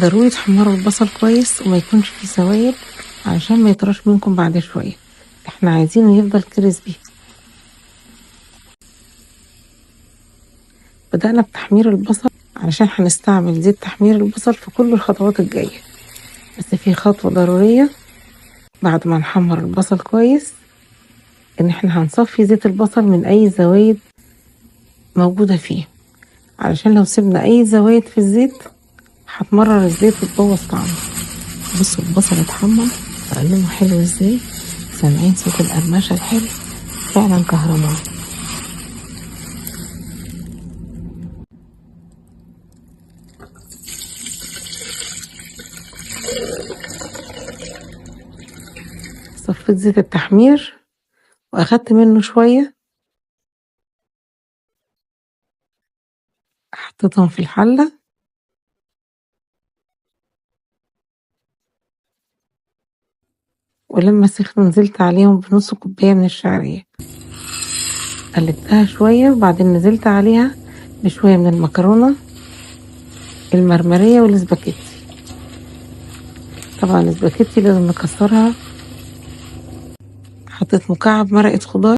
ضروري تحمروا البصل كويس وما يكونش فيه سوائل علشان ما يطرش منكم بعد شوية، احنا عايزينه يفضل كريسبي. بدأنا بتحمير البصل علشان هنستعمل زيت تحمير البصل في كل الخطوات الجاية، بس في خطوة ضرورية بعد ما نحمر البصل كويس، ان احنا هنصفي زيت البصل من اي زوايد موجودة فيه، علشان لو سيبنا اي زوايد في الزيت هتمرر الزيت وتبوظ طعمه. بصوا البصل اتحمر بقى لونه حلو ازاي، سامعين صوت القرمشة الحلو؟ فعلا كهرمان. صفيت زيت التحمير واخدت منه شوية، حطيتهم في الحلة. ولما سخنوا نزلت عليهم بنص كوباية من الشعرية، قلبتها شوية وبعدين نزلت عليها بشوية من المكرونة المرمرية والسباكيتي. طبعا السباكيتي لازم نكسرها. حطيت مكعب مرقة خضار.